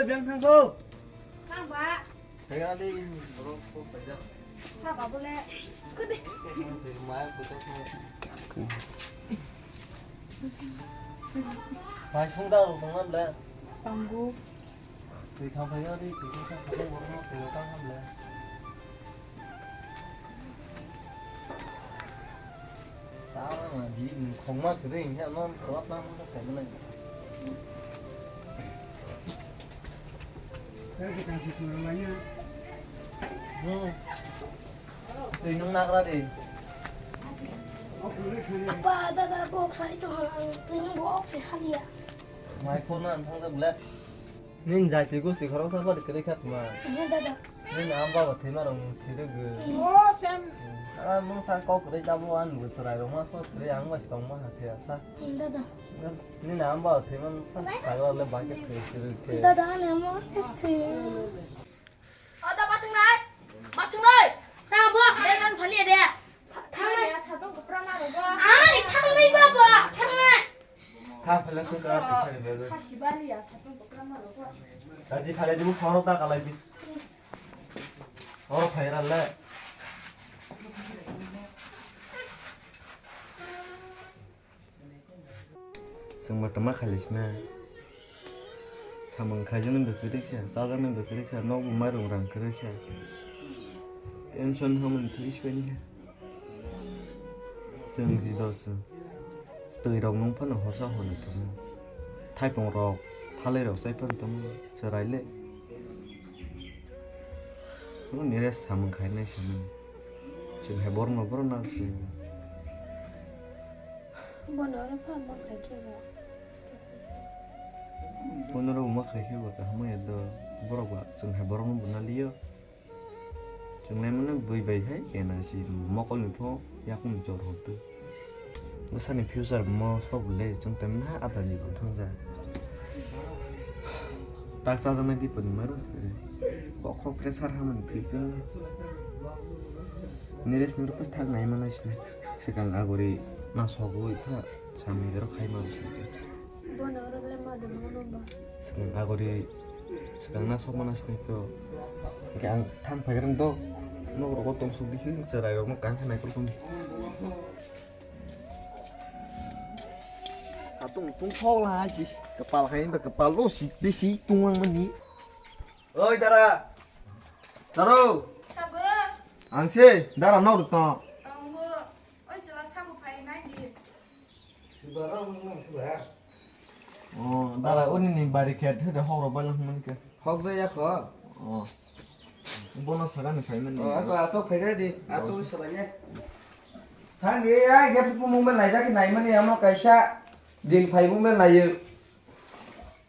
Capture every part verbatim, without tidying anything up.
Biyang thangkho. Thang ba. Thang ani borok kok paida. Thang ba bole. Kode. Maya kuda kho. Mai sung da rok tong nam le. Tanggu. Twi thang phai ani twi thang phai borok no twi thang nam le. Tama di khongma kwrwi hinkhe ano kwlap nang khaimani. Hmm. Twi nung nagra di. Apa dada bok sai to halang twi nung bok se haliya. Mai phone na thang da black. Nini jati gusti khoroksa bari kwrwi kha tuma. Ehe, dada. Nini ama baba thwima rok sirwgwi. Oh, Sam. Ah, nwng sa kok kwrwi tabuk ani bo chwrai rok ma sot kwrwi ang bai tongma ha thwiya sa. Ehe, dada. Nini ama baba thwima nwng sa sago le bai khe thwi sirwgwi khe. Dada, ani ama khe thwi. O da bathang nai. Bathang nai. Ta bo. De kan phani de. Thangnai. Ani thangnai baba, thangnai. Tha phela khe ka pisa ni bebe. Khasi bali ya satung bokra ma rogo. Aji phale dibu khoro ta kalai di. Oro phaira le. Chwngbo tama khalisna. Samung khaijaknai bo kwrwi kha, chajaknai bo kwrwi kha, nokbo mairum rang kwrwi kha. Tension hamani thwi sibani kha. Chwng ji dos chwng. Twi rok nung phano horsa horni tongo. Thaipung rok, thalai rok chai phano tongo. Chwrai le. Nini re samung khainai samani. Chwng hai borokno borok na chwng. Bono oro pha ma khai khe bo. Bono oro ma khai khe bo kaham ya do. Borok ba chwng hai borokno bo na liyo. Chwng lai mano bui bai hai kena si mokol ni pho yakung jor hor tu. Bwsani future mo sok le chwng tei mwnha ada jibon thangja. Tak chajaknai diponi maro se. Kok kok khe sar hamani phikjak. Neres ni rupes thak nai manai sini. Sikang agori na sogwi tha samni dero khai ma bwsai. Bono rok le ma dum hono ba. Sikang agori sikang na sok mana sini ko. Ke ang thang phai rang do. Nok rogo tong suk dikhi cherai rok no kang khe nai kul kul di. Satung tung thok la hai si. Kepal hai ba kepal lo si bisi tung lang mani. Oi dara. Daro. Sabo. Ang se dara nau tong. Ang bo. Oi sila sabo phai nai di. Sibara mang mang sibara. Oh, dara oni ni bari khet hede horo balang man ke. Hok jaya kho. Oh. Bono saga ni phai man ni. Oh, ato ato phai ga di. Ato sala ye. Thang ye ya ge pu mung ban lai ja ki nai man ya mo kaisa. Din phai mung ban lai ye.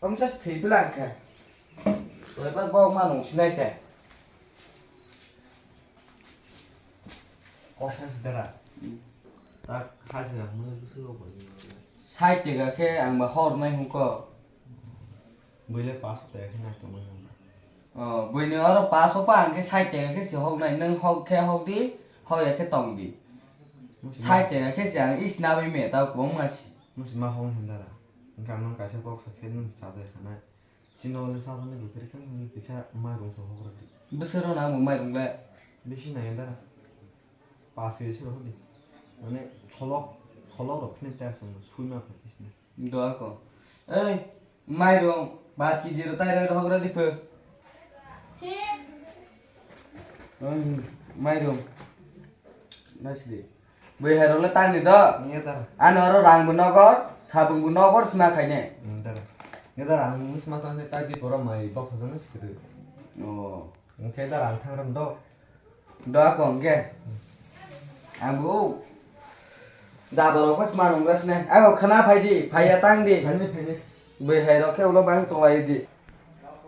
Om sa thei blang kha. Oi ba bok ma nung sinai te. Kok sa si dara. Hmm. Tak hajira hwnwi bwswk rok bai. Sait tega khe ang ba hor nai hwn kok. Buile paso tega khe nai tongmani hwn ba. Oh, buini oro paso pa ang khe sait tega khe si hok nai. Nwng hok khe hok di, hok ya khe tong di. Sait tega khe si ang is na bai me ta kwbangma si. Mwsima hok hwn dara. Wngkha nwng kaisa kok sa khe nwng chajai kha nai. Chini wale sa thani bwkhe khe nini kisa mairung se hokra di. Bwswk rw na ang bo mairung le. Bisi nai da. Pas kg se rw di. Mane solok, solok rok phine ta sung sui ma phai kis ne. Do ako. Ei, mairung pas kg rw tai rw hokra di pho. He. Mairung. Nasidi. Bui hai rok le tang ni do. Nge ta. Ani oro rang bo nogor, sabung bo nogor sima khaine. Nge ta. Nge ta rang sima tang ni ta di poro mai bok hojan ni sikiri. Oh. Nge ta rang thang ram do. Do ako nge. Ang bo. Da borok pas manung ras ne. Ako khana phai di, phai ya tang di. Phai ni, phai ni. Bui hai rok khe ulo bang tong lai di.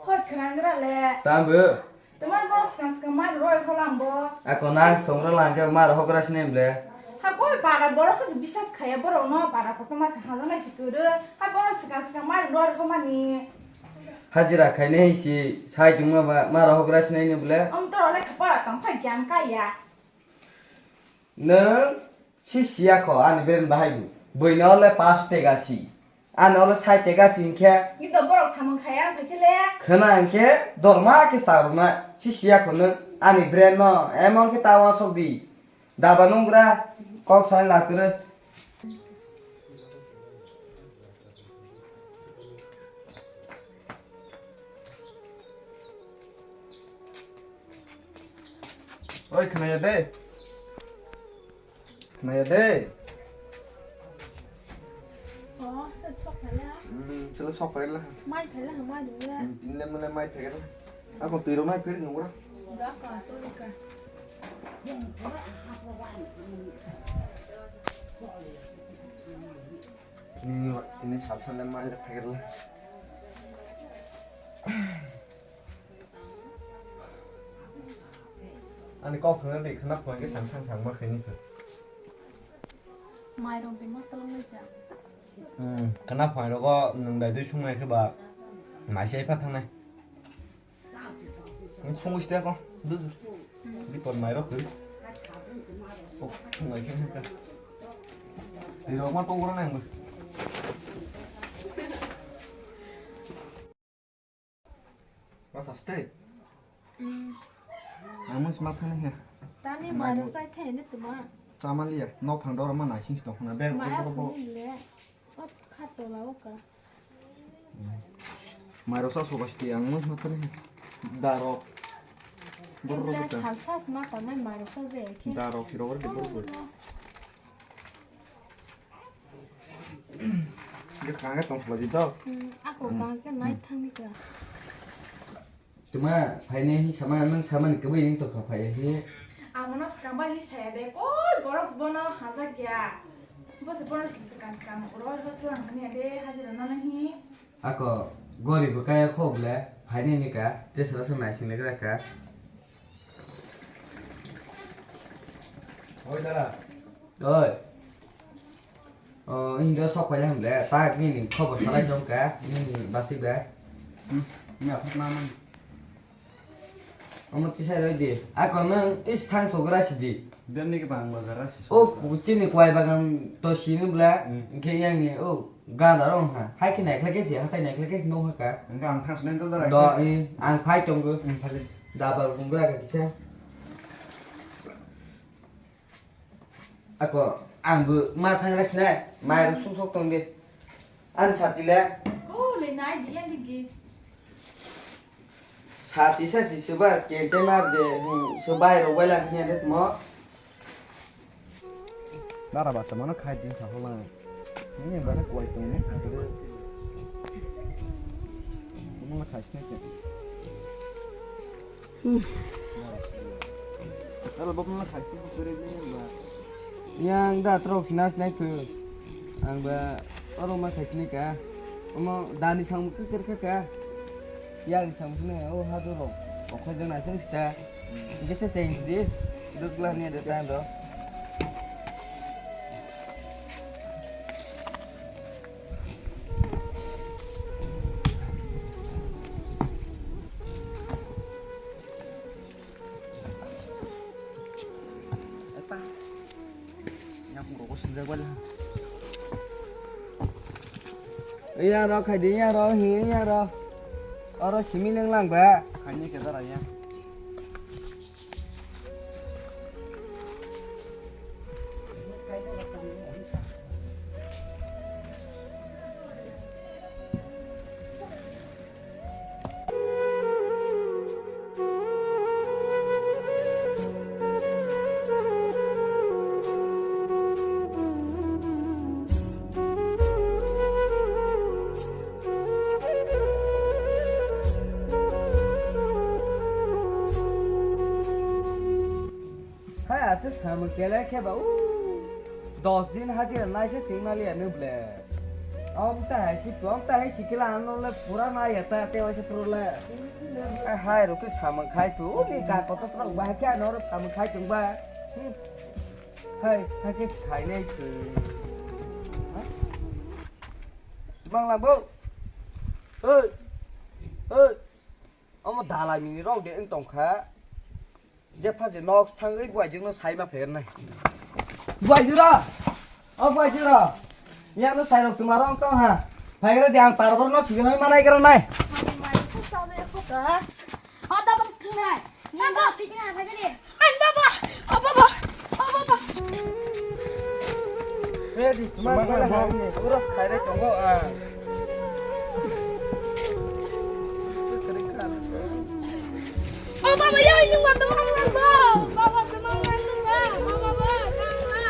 Hoi khana ngra le. Tang bo. Tomar bono swkang swkang mai roi holam bo. Ako nang stongra lang khe mar hogra sini ble. Ha koi para borok se bisas khaya borok no para kotorma se hajana si kuru. Ha bono swkang swkang mai roi homani. Hajira khaine si sai tungma ba mar hogra sini ni ble. Om to le khapara tang phai gyan kaya. Nang si siya kho ani beren bahai bu. Boino le pas tega si. Ani olo sai tega sing khe. Ni to borok samung khaya ang khe le. Khna ang khe dorma khe staruna si siya khunu ani brain no emon khe tawa sok di. Daba nungra kok sai la kwrwi. Oi khna ya de. Naya de. Oh, se sok phaila. Hmm, sila sok phaila. Mai phaila, mai dungya. Hmm, tinle mane mai phaila. Ako tiro mai phiri nungro. Da ka, so ka. Tini, tini sal sal le mai phaila. Ani kok khna di khna phone ke sang sang sang ma khani kha. Mairung twi ma tolong lai ja. Hmm, khna phone rogo nwng dai dui sung nai khe ba mai se pha thang nai. Nwng sung iste ko. Du. Di por mai rok kri. Kok thung nai khe kha. Di rok ma tong ro nai. Masa stay? Hmm. Ang mui sma thani he. Tani mai mairum chai thai ni tuma. Chamaliya, nok phang dor ma naising tong khna beng. Ma oro bo. Ni le. Ot khat to la oka. Mai ro sa so basti ang mui sma thani he. Daro. Bor ro ta. Salsa sma pa mai mai ro sa je. Daro kiro bor de bor bor. Bwkha khe tong phlai di to. Hmm, ako kang khe nai thang ni ka. Tuma phainai hi sama nang sama ni kwbai ni tokha phai hi. Amono swkang bai hi saya de koi borok bono hajak ya. Bo se bono swkang swkang oro oro swlang hani ade hajira nana hi. Ako gori bo kaya khok le phainai ni ka te sara sa nai sing le gra ka. Oi dara. Oi. O, ini do sok paja hamle, ta nini khobor salai jong ka, nini basi ba. Hmm, ini apa nama? Omo tisai roi di. Ako nang is thang sogra sidi. Biar ni ke bang bazar si. O, kuchini kwai bagan to sini bla, hmm, ke yang ni, o, gada rong ha. Hai ke naikla ke si, hatai naikla ke si no ha ka. Enggak, ang thang sini to dara. Do, i, ang phai tong go. Hmm, phai. Dabar bumbra ka kisa. Ako, ang bo ma thang rai sinai, mai rok sung sok tong di. An sati le. O, le nai di, yang di gi. Sati sa si suba, kente mar de, hmm, subai rok bai lang hiya de mo. Dara ba tamo no khai din sa holang. Ini yang banyak kuai tong ni. Ini mah khai sini. Yang da trok sina sinai phu. Ang ba oro ma khai sinai ka. Omo dani sang kir kha ka. Yang sang sinai o ha do ro. Okho jana sing sita. Ge se sing di. Duk la ni de tan do. Iya ro khai di, iya ro hi, iya ro. Oro simi leng lang ba. Khaini ke dara ya. Hai, ase samung kele khe ba, u, dos din hajira naise singmaliya nw ble. Om ta hai si, om ta hai sikila ano le pura na ya ta te waise pura le. Hai, hai, rukhi samung khai tu, ni ka koto trok ba kya no samung khai tung ba. Hmm. Hai, hai ke khai nei tu. Ha? Bang la bo. Oi. Oi. Omo dalai mini rok de wng tong kha. Je pha je nok thangwi buaijwk no sai ma pher nai. Buaijwk ro. O buaijwk ro. Yang no sai rok tuma rok tong ha. Phaigra di ang tarbar no sugwi mai manai gra nai. Ani mai khusa de khusa. Ada bang tinai. Nang ba tinai phaigra di. An baba. O baba. O baba. He di tumang mana hai ni. Uras khaire tongo a. Oh, baba, ya, ini buat teman-teman, baba. Baba, teman-teman, baba, baba, baba.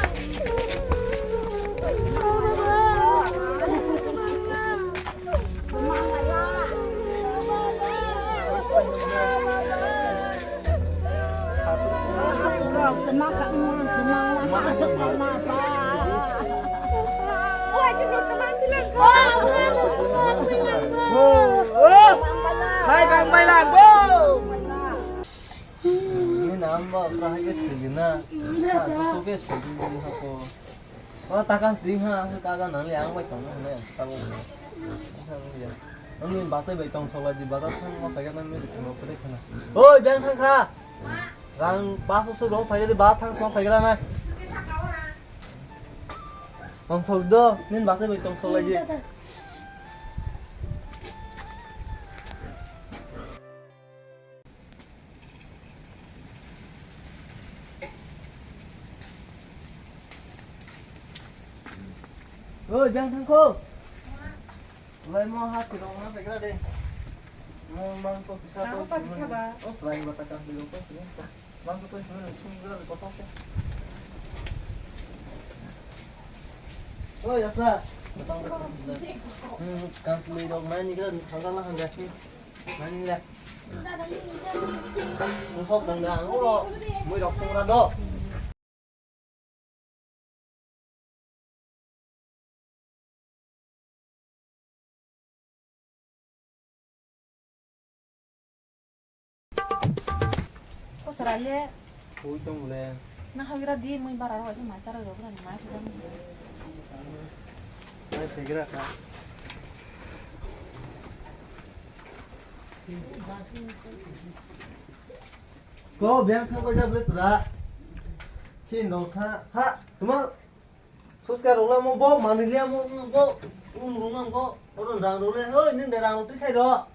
Hai, bang bai lang, bo. Ini nang ba, kahai ke sigi na. Ha, susu ke sigi ni hako. Oh, takas ding ha, aku kagak nang liang bai tong na, tabo. Ani basai bai tong sola di, bata thang ma paigana mi di thang pade khana. Oi, bang thang kha. Rang ba su su dong paigana ba thang ma paigana na. Tong sol do, nin basai bai tong sola di. Oi, bang thang kho. Lai mo ha ti rong na pegra de. Mo mang to kisa to. Ang pa kisa ba? Oh, lai ba ta ka de ko. Mang to to ni sung gra ko to. Oi, apa? Tang. Hmm, kan sui rong na ni gra ni khang la han ja ki. Nani le. Mung sok dang dang, oro. Mui rok sung ra do. Kosra le. Ui tong le. Na hawi ra di mui bara ro ma chara ro na ma. Ai, pegra ka. Ko beng thang bai jable sra. Khin rok tha. Ha, tuma. Suska rok lamo bo, manui liya mo bo. Um rung am bo. Oro rang rok le. Hoi, nin de rang rok twi sai ro.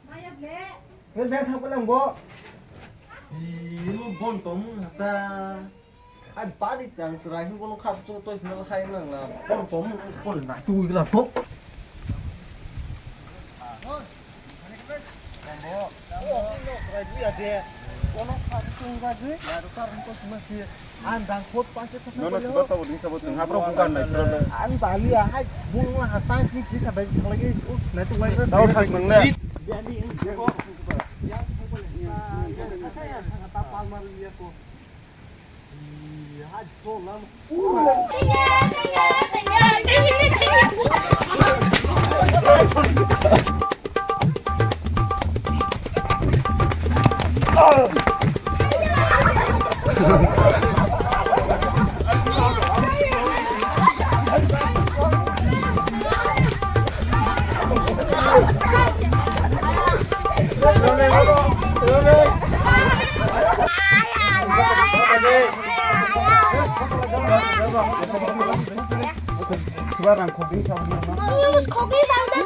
Nge beng thang bai lang bo. Ji, mo bon tong hata. Ai bari chang sra hin bono khap chu toi khna khai nang na. Por pom por na tu gra to. Nono sibat tabo ding sabo tong hapro bukan nai pura le. An dali a hai bung ha tang ki ki kha dai khala ki us nai tu wai. Tao thak nang le. Khogwi sa.